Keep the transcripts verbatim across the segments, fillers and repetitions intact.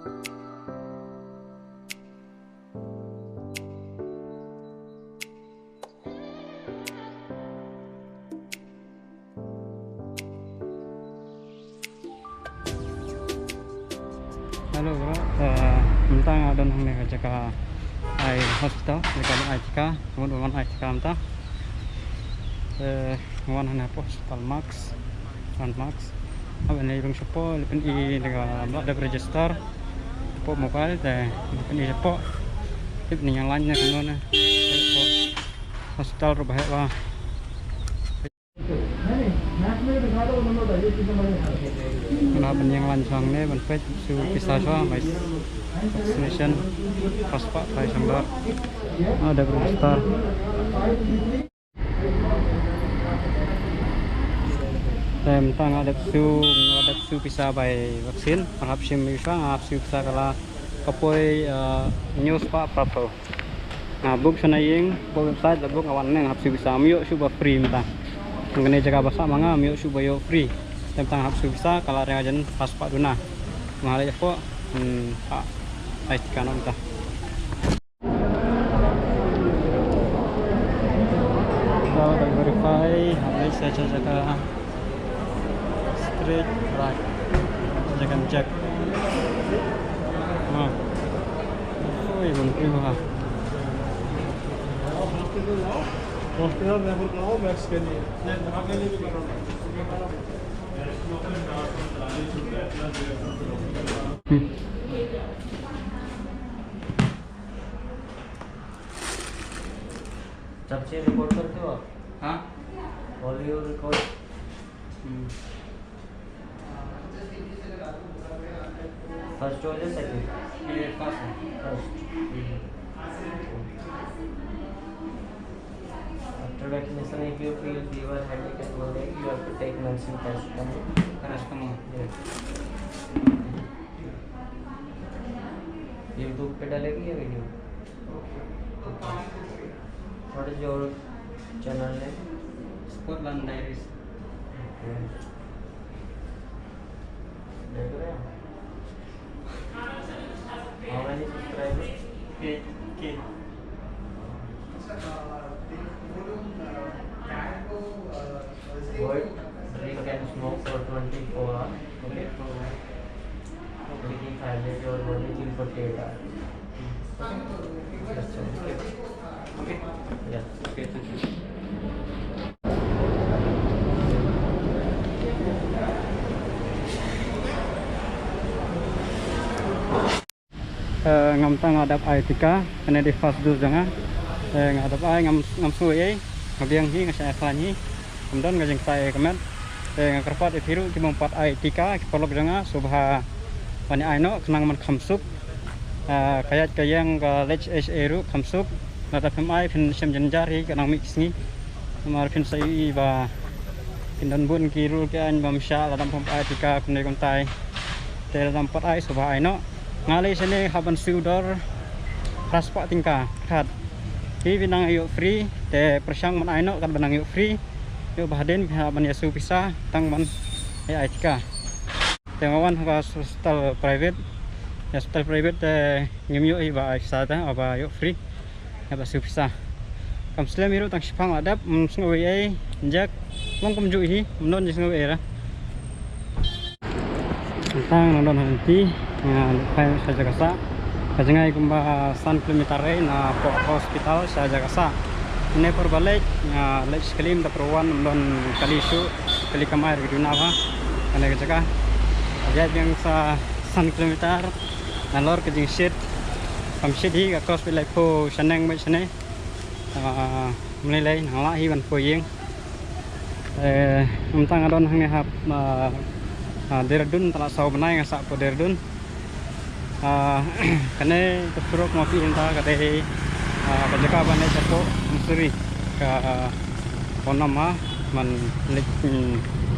Hello bro, mynta nga don hangne ka jaka ai hospital, jaka ban ai tika, ka mut ban ai tika mynta. Nga wan hangne hapoh hospital Max, Max. Haba ne i rung shapoh, leh pyni da kaba dep register hapoh mobile, te leh pyni shapoh. Tip ni ïa line ne kumno ne. Hospital ruh ba heh ba. Nga ban ïeng line shuwa hangne ban peit shu pisa shuwa bai vaccination, passport bai shong dor. Ah, da register. Te mynta nga dep shu, nga dep shu pisa bai vaccine, nga hap shim ïa shuwa, nga hap shu pisa ka la ka poi, eh, hynñiew spah phra phew. Nga book shwa na ïing, book website, la book, nga wan ne nga hap shu pisa, ym ïoh shuh ba free mynta. Kane jaka ba sah ma nga, ym ïoh shuh ba ïoh free. Te mynta nga hap shu pisa, ka la ring jan phra spah duna. Nga leit hapoh, hmm, ha, ai tika noh mynta. Ka verify, hap leit sha jaka. Straight right. Jangan check. Ha. Oi, bun, oi, ha. Hospital में बोल रहा हूँ, मैक्स के लिए। Hmm. सब चीज रिकॉर्ड करते हो आप? हाँ। Audio record. हम्म। फर्स्ट डोज है सेकंड? ये फर्स्ट है। फर्स्ट। हम्म। After vaccination, if you feel fever, headache and malaria, you have to take medicine paracetamol। Paracetamol. Yes। YouTube पे डालेगी ये video? What is your channel name? Sportland Diaries। Okay। देख रहे हैं? How many subscribers? Eight K। Avoid drink and smoke for twenty-four hours. Okay? Drinking five days, your body will forty-eight hours. Okay? Yeah. Okay, thank you. Eh, ngam tang nga dap ai tika, kane dei first dose jong nga. Eh, nga dap ai ngam, ngam sngew ei, nga biang hi, nga shah ïa khlaiñ hi. Ngam don ka jingktai ka met. Eh, nga kyrpad ïa phi ruh ki bym pat ai tika, ki paralok jong nga, sngewbha ban ai noh, khnang ban kham suk. Eh, ka ïaid ka ïeng ka leh ei ei ruh kham suk. Lada phim ai phin shem jynjar hi, ka nang mih ki sngi. Namar phin sa ïohi ba kin don bun ki rule ki aiñ bym shah lada phim ai tika kumne kumtai. Te lada phim pat ai sngewbha ai noh. Nga lei shane hap ban siew dor phra spah tyngka. Khat. Phi phi nang ïoh free, te pyrshang ban ai noh kat ba nang ïoh free. Ïoh ba hadien phi hap ban ïa siew pisa tang ban ïa ai tika. Te nga wan ha ka hospital private. Ïa hospital private te ngim ïoh hi ba ai pisa te, ba ïoh free. Ïa ba siew pisa. Kam slem hi ruh tang shiphang la dep, ym sngew ei ei, injek, long kumjuh hi, ym don jingsngew ei ei ra. Tang nang don ha lynti, nga leit phai sha jaka sah. Ka jngai kumba san kilometer ei na pdeng hospital sha jaka sah. Ne por ba leit, nga leit shi kali, mynta por wan ym don kali shuh, kali kamai ruh ki duna bha. Kane ka jaka. Ïaid biang sa san kilometer. Nalor ka jingshit. Kam shit hi, ka cross beit laiphew shaneng beit shane. Ah, ym lei lei, nang lah hi ban poi ïing. Eh, mynta nga don hangne hap, ah, ah, Dehradun, te la saw bnai nga sah poi Dehradun. Ah, kane ka surok ma phi mynta ka dei, ah, ka jaka ban leit shapoh Mussoorie. Ka, ah, Onam ma, man leit, hmm,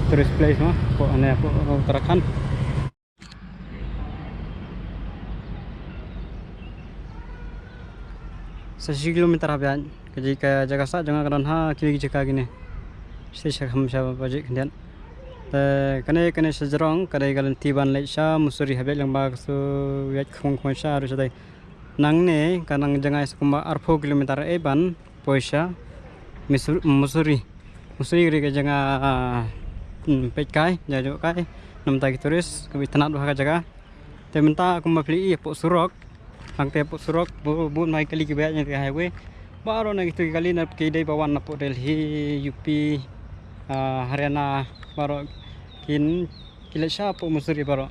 tourist place ma, hapoh ane, hapoh Uttarakhand. Sa shi kilometer hap ïaid, ka jaka, ka jaka sah jong nga ka don ha kine ki jaka kine. Sha kham sha ba jik khyndiat. Te kane kane sha jrong ka dei ka lynti ban leit sha Mussoorie, haba ïaid lyngba ka shu ïaid khmong khmong sha ruh sha dei. Nangne ka nang jngai sa kumba arphew kilometer eh ban poi sha Missouri, Mussoorie. Mussoorie ka dei ka jaka, ah, hmm, peit kai, jajoh kai, namta ki tourist ka bit tnat bha ka jaka. Te mynta kumba phi ïohi hapoh surok, hangte hapoh surok bu-, bun ma ki kali kiba ïaid na ki highway. Baroh na kitu ki kali na ki dei ba wan napoh Delhi, U P, ah, Haryana, baroh kin ki leit sha hapoh Mussoorie baroh.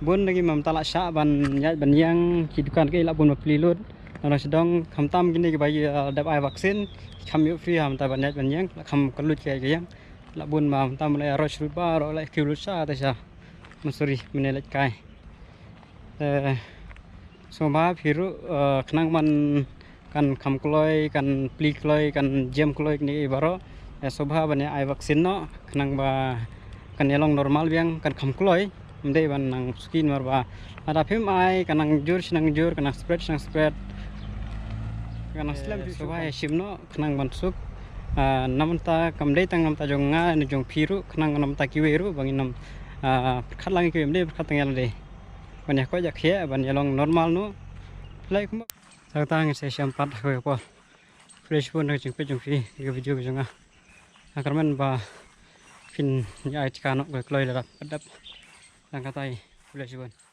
Bun na ki ma mynta la shah ban ïaid ban ïeng, ki dukan ki la bun bapli lut. Nang sdang khamtam kine kiba ïa dep ai vaccine, kham ïoh free ha mynta ban ïaid ban ïeng, la kham kylluid ki ïaid ki ïeng. La bun ma mynta mynta la rush lut baroh la kiew lut sha te sha Mussoorie mynne leit kai. Eh, sngewbha phi ruh, eh, khnang ban kan kham kloi, kan plie kloi, kan jem kloi kine baroh. Eh, sngewbha ban ïa ai vaccine noh, khnang ba kan ïa long normal biang, kan kham kloi. Ym dei ban nang suki namar ba lada phim ai, kan nang jur shi nang jur, kan nang spread shi nang spread. Kan nang slem, eh, sngewbha ïa shim noh, khnang ban suk. Ah, na mynta kam dei tang na mynta jong nga ne jong phi ruh, khnang na mynta kiwei ruh ba ngin ym, ah, pyrkhat lang ïa kiwei, ym dei pyrkhat tang ïa lade. Ban ïa koit ïa khiah, ban ïa long normal noh. Phi la ïa kumba. Tang tang ngin sa ïashem pat ha kawei ka por. Khublei shibun na ka jingpeit jong phi ïa ka video ka jong nga. Nga kyrmen ba phin ïa ai tika noh ka kloi lada pat dep. Tang katai, khublei shibun.